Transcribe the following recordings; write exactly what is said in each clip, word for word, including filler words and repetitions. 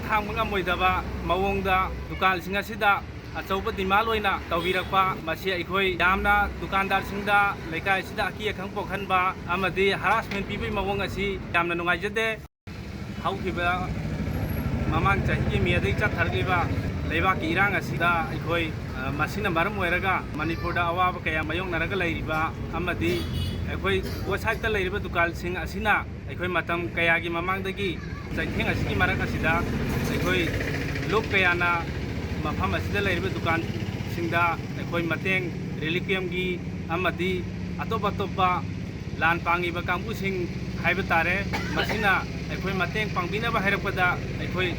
ꯍꯥꯡꯕ ꯉꯝꯃꯣꯏꯗꯕ ꯃꯑꯣꯡꯗ ꯗꯨꯀꯥꯟꯁꯤꯡ ꯑꯁꯤꯗ ꯑꯆꯧꯕ demand ꯑꯣꯏꯅ ꯇꯧꯕꯤꯔꯛꯄ, ꯃꯁꯤ ꯑꯩꯈꯣꯏ ꯌꯥꯝꯅ ꯗꯨꯀꯥꯟꯗꯥꯔꯁꯤꯡꯗ, ꯂꯩꯀꯥꯏ ꯑꯁꯤꯗ ꯑꯀꯤ ꯑꯈꯪ ꯄꯣꯛꯍꯟꯕ ꯑꯃꯗꯤ harassment ꯄꯤꯕꯒꯤ ꯃꯑꯣꯡ ꯑꯁꯤ ꯌꯥꯝꯅ ꯅꯨꯡꯉꯥꯏꯖꯗꯦ꯫ ꯍꯧꯈꯤꯕ ꯃꯃꯥꯡ ꯆꯍꯤꯒꯤ ꯃꯦꯗꯒꯤ ꯆꯠꯊꯔꯛꯂꯤꯕ ꯂꯩꯕꯥꯛꯀꯤ ꯏꯔꯥꯡ ꯑꯁꯤꯗ ꯑꯩꯈꯣꯏ, ꯑ, ꯃꯁꯤꯅ ꯃꯔꯝ ꯑꯣꯏꯔꯒ ꯃꯅꯤꯄꯨꯔꯗ ꯑꯋꯥꯕ ꯀꯌꯥ ꯃꯥꯌꯣꯛꯅꯔꯒ ꯂꯩꯔꯤꯕ ꯑꯃꯗꯤ ꯑꯩꯈꯣꯏ ꯄꯣꯠꯁꯥꯏꯠꯇ ꯂꯩꯔꯤꯕ ꯗꯨꯀꯥꯟꯁꯤꯡ ꯑꯁꯤꯅ ꯑꯩꯈꯣꯏ ꯃꯇꯝ ꯀꯌꯥꯒꯤ ꯃꯃꯥꯡꯗꯒꯤ ꯆꯩꯊꯦꯡ ꯑꯁꯤꯒꯤ ꯃꯔꯛ ꯑꯁꯤꯗ ꯑꯩꯈꯣꯏ ꯂꯨꯞ ꯀꯌꯥꯅ ꯃꯐꯝ ꯑꯁꯤꯗ ꯂꯩꯔꯤꯕ ꯗꯨꯀꯥꯟꯁꯤꯡꯗ ꯑꯩꯈꯣꯏ ꯃꯇꯦꯡ, relief campꯀꯤ ꯑꯃꯗꯤ ꯑꯇꯣꯞ ꯑꯇꯣꯞꯄ ꯂꯥꯟ ꯄꯥꯡꯉꯤꯕ ꯀꯥꯡꯕꯨꯁꯤꯡ ꯍꯥꯏꯕ ꯇꯥꯔꯦ, ꯃꯁꯤꯅ ꯑꯩꯈꯣꯏ ꯃꯇꯦꯡ ꯄꯥꯡꯕꯤꯅꯕ ꯍꯥꯏꯔꯛꯄꯗ ꯑꯩꯈꯣꯏ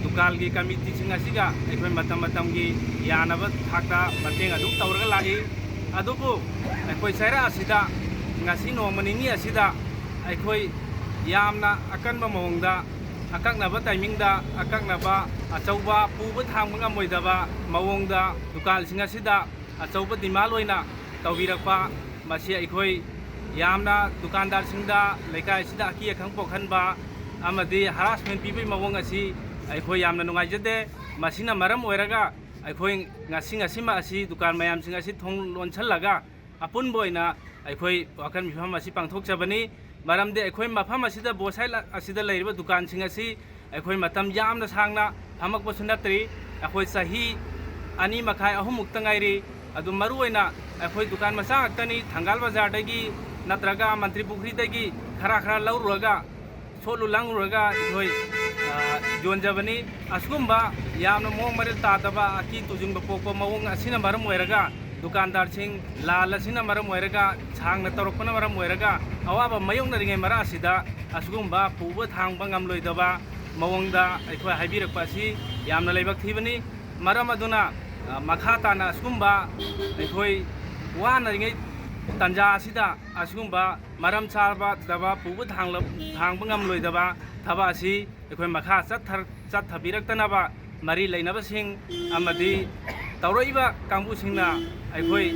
ꯗꯨꯀꯥꯟꯒꯤ ꯀꯃꯤꯇꯤꯁꯤꯡ ꯑꯁꯤꯒ ꯑꯩꯈꯣꯏ ꯃꯇꯝ ꯃꯇꯝꯒꯤ ꯌꯥꯅꯕ ꯊꯥꯛꯇ ꯃꯇꯦꯡ ꯑꯗꯨꯝ ꯇꯧꯔꯒ ꯂꯥꯛꯏ꯫ ꯑꯗꯨꯕꯨ ꯑꯩꯈꯣꯏ ꯆꯩꯔꯥ ꯑꯁꯤꯗ ꯉꯁꯤ ꯅꯣꯡꯃ ꯅꯤꯅꯤ ꯑꯁꯤꯗ ꯑꯩꯈꯣꯏ ꯌꯥꯝꯅ ꯑꯀꯟꯕ ꯃꯑꯣꯡꯗ, ꯑꯀꯛꯅꯕ timingꯗ, ꯑꯀꯛꯅꯕ ꯑꯆꯧꯕ ꯄꯨꯕ ꯊꯥꯡꯕ ꯉꯝꯃꯣꯏꯗꯕ ꯃꯑꯣꯡꯗ ꯗꯨꯀꯥꯟꯁꯤꯡ ꯑꯁꯤꯗ ꯑꯆꯧꯕ demand ꯑꯣꯏꯅ ꯇꯧꯕꯤꯔꯛꯄ, ꯃꯁꯤ ꯑꯩꯈꯣꯏ ꯌꯥꯝꯅ ꯗꯨꯀꯥꯟꯗꯥꯔꯁꯤꯡꯗ, ꯂꯩꯀꯥꯏ ꯑꯁꯤꯗ ꯑꯀꯤ ꯑꯈꯪ ꯄꯣꯛꯍꯟꯕ ꯑꯃꯗꯤ harassment ꯄꯤꯕꯒꯤ ꯃꯑꯣꯡ ꯑꯁꯤ ꯑꯩꯈꯣꯏ ꯌꯥꯝꯅ ꯅꯨꯡꯉꯥꯏꯖꯗꯦ꯫ ꯃꯁꯤꯅ ꯃꯔꯝ ꯑꯣꯏꯔꯒ ꯑꯩꯈꯣꯏ ꯉꯁꯤ ꯉꯁꯤꯃꯛ ꯑꯁꯤ ꯗꯨꯀꯥꯟ ꯃꯌꯥꯝꯁꯤꯡ ꯑꯁꯤ ꯊꯣꯡ ꯂꯣꯟꯁꯤꯜꯂꯒ ꯑꯄꯨꯟꯕ ꯑꯣꯏꯅ ꯑꯩꯈꯣꯏ ꯋꯥꯀꯠ ꯃꯤꯐꯝ ꯑꯁꯤ ꯄꯥꯡꯊꯣꯛꯆꯕꯅꯤ꯫ ꯃꯔꯝꯗꯤ ꯑꯩꯈꯣꯏ ꯃꯐꯝ ꯑꯁꯤꯗ ꯕꯣꯁꯥꯏ ꯑꯁꯤꯗ ꯂꯩꯔꯤꯕ ꯗꯨꯀꯥꯟꯁꯤꯡ ꯑꯁꯤ ꯑꯩꯈꯣꯏ ꯃꯇꯝ ꯌꯥꯝꯅ ꯁꯥꯡꯅ ꯐꯝꯃꯛꯄꯁꯨ ꯅꯠꯇ꯭ꯔꯤ꯫ ꯑꯩꯈꯣꯏ ꯆꯍꯤ ꯑꯅꯤ ꯃꯈꯥꯏ, ꯑꯍꯨꯝꯃꯨꯛꯇ ꯉꯥꯏꯔꯤ꯫ ꯑꯗꯨ ꯃꯔꯨꯑꯣꯏꯅ ꯑꯩꯈꯣꯏ ꯗꯨꯀꯥꯟ ꯃꯆꯥ ꯉꯥꯛꯇꯅꯤ꯫ ꯊꯪꯒꯥꯜ ꯕꯖꯥꯔꯗꯒꯤ ꯅꯠꯇ꯭ꯔꯒ ꯃꯟꯇ꯭ꯔꯤ ꯄꯨꯈ꯭ꯔꯤꯗꯒꯤ ꯈꯔ ꯈꯔ ꯂꯧꯔꯨꯔꯒ, ꯁꯣꯠꯂꯨ ꯂꯥꯡꯂꯨꯔꯒ ꯑꯩꯈꯣꯏ, ꯑ, ꯌꯣꯟꯖꯕꯅꯤ꯫ ꯑꯁꯤꯒꯨꯝꯕ ꯌꯥꯝꯅ ꯃꯑꯣꯡ ꯃꯔꯤꯜ ꯇꯥꯗꯕ, ꯑꯀꯤ ꯇꯨꯖꯨꯡꯕ ꯄꯣꯛꯄ ꯃꯑꯣꯡ ꯑꯁꯤꯅ ꯃꯔꯝ ꯑꯣꯏꯔꯒ ꯗꯨꯀꯥꯟꯗꯥꯔꯁꯤꯡ, ꯂꯥꯜ ꯑꯁꯤꯅ ꯃꯔꯝ ꯑꯣꯏꯔꯒ, ꯁꯥꯡꯅ ꯇꯧꯔꯛꯄꯅ ꯃꯔꯝ ꯑꯣꯏꯔꯒ ꯑꯋꯥꯕ ꯃꯥꯌꯣꯛꯅꯔꯤꯉꯩ ꯃꯔꯛ ꯑꯁꯤꯗ ꯑꯁꯤꯒꯨꯝꯕ ꯄꯨꯕ ꯊꯥꯡꯕ ꯉꯝꯂꯣꯏꯗꯕ ꯃꯑꯣꯡꯗ ꯑꯩꯈꯣꯏ ꯍꯥꯏꯕꯤꯔꯛꯄ ꯑꯁꯤ ꯌꯥꯝꯅ ꯂꯥꯏꯕꯛ ꯊꯤꯕꯅꯤ꯫ ꯃꯔꯝ ꯑꯗꯨꯅ, ꯑ, ꯃꯈꯥ ꯇꯥꯅ ꯑꯁꯤꯒꯨꯝꯕ ꯑꯩꯈꯣꯏ ꯋꯥꯅꯔꯤꯉꯩ ꯇꯥꯟꯖꯥ ꯑꯁꯤꯗ ꯑꯁꯤꯒꯨꯝꯕ ꯃꯔꯝ ꯆꯥꯗꯕ ꯄꯨꯕ ꯊꯥꯡꯂ-, ꯊꯥꯡꯕ ꯉꯝꯂꯣꯏꯗꯕ ꯊꯕꯛ ꯑꯁꯤ ꯑꯩꯈꯣꯏ ꯃꯈꯥ ꯆꯠꯊ-, ꯆꯠꯊꯕꯤꯔꯛꯇꯅꯕ ꯃꯔꯤ ꯂꯩꯅꯕꯁꯤꯡ ꯑꯃꯗꯤ ꯇꯧꯔꯛꯏꯕ ꯀꯥꯡꯕꯨꯁꯤꯡꯅ ꯑꯩꯈꯣꯏ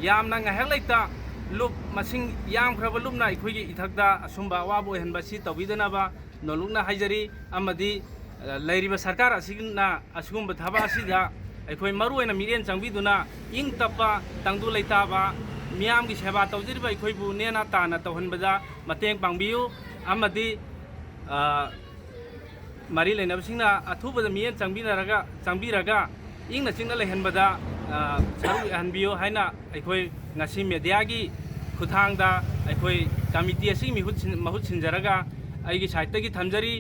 ꯌꯥꯝꯅ ꯉꯥꯏꯍꯥꯛ ꯂꯩꯇ ꯂꯨꯞ ꯃꯁꯤꯡ ꯌꯥꯝꯈ꯭ꯔꯕ ꯂꯨꯞꯅ ꯑꯩꯈꯣꯏꯒꯤ ꯏꯊꯛꯇ ꯑꯁꯨꯝꯕ ꯑꯋꯥꯕ ꯑꯣꯏꯍꯟꯕꯁꯤ ꯇꯧꯕꯤꯗꯅꯕ ꯅꯣꯜꯂꯨꯛꯅ ꯍꯥꯏꯖꯔꯤ꯫ ꯑꯃꯗꯤ ꯂꯩꯔꯤꯕ ꯁꯔꯀꯥꯔ ꯑꯁꯤꯅ ꯑꯁꯤꯒꯨꯝꯕ ꯊꯕꯛ ꯑꯁꯤꯗ ꯑꯩꯈꯣꯏ ꯃꯔꯨ ꯑꯣꯏꯅ ꯃꯤꯠꯌꯦꯡ ꯆꯪꯕꯤꯗꯨꯅ ꯏꯪ ꯇꯞꯄ, ꯇꯪꯗꯨ ꯂꯩꯇꯥꯕ, ꯃꯤꯌꯥꯝꯒꯤ ꯁꯦꯕꯥ ꯇꯧꯖꯔꯤꯕ ꯑꯩꯈꯣꯏꯕꯨ ꯅꯦꯅꯥ ꯇꯥꯅ ꯇꯧꯍꯟꯕꯗ ꯃꯇꯦꯡ ꯄꯥꯡꯕꯤꯌꯨ꯫ ꯑꯃꯗꯤ, ꯑ, ꯃꯔꯤ ꯂꯩꯅꯕꯁꯤꯡꯅ ꯑꯊꯨꯕꯗ ꯃꯤꯠꯌꯦꯡ ꯆꯪꯕꯤꯅꯔꯒ, ꯆꯪꯕꯤꯔꯒ ꯏꯪꯅ ꯆꯤꯛꯅ ꯂꯩꯍꯟꯕꯗ, ꯑ, ꯁꯔꯨꯛ ꯌꯥꯍꯟꯕꯤꯌꯨ ꯍꯥꯏꯅ ꯑꯩꯈꯣꯏ ꯉꯁꯤ ꯃꯦꯗꯤꯌꯥꯒꯤ ꯈꯨꯠꯊꯥꯡꯗ ꯑꯩꯈꯣꯏ ꯀꯃꯤꯇꯤ ꯑꯁꯤꯒꯤ ꯃꯤꯍꯨꯠ ꯁꯤꯟ-, ꯃꯍꯨꯠ ꯁꯤꯟꯖꯔꯒ ꯑꯩꯒꯤ ꯁꯥꯏꯠꯇꯒꯤ ꯊꯝꯖꯔꯤ꯫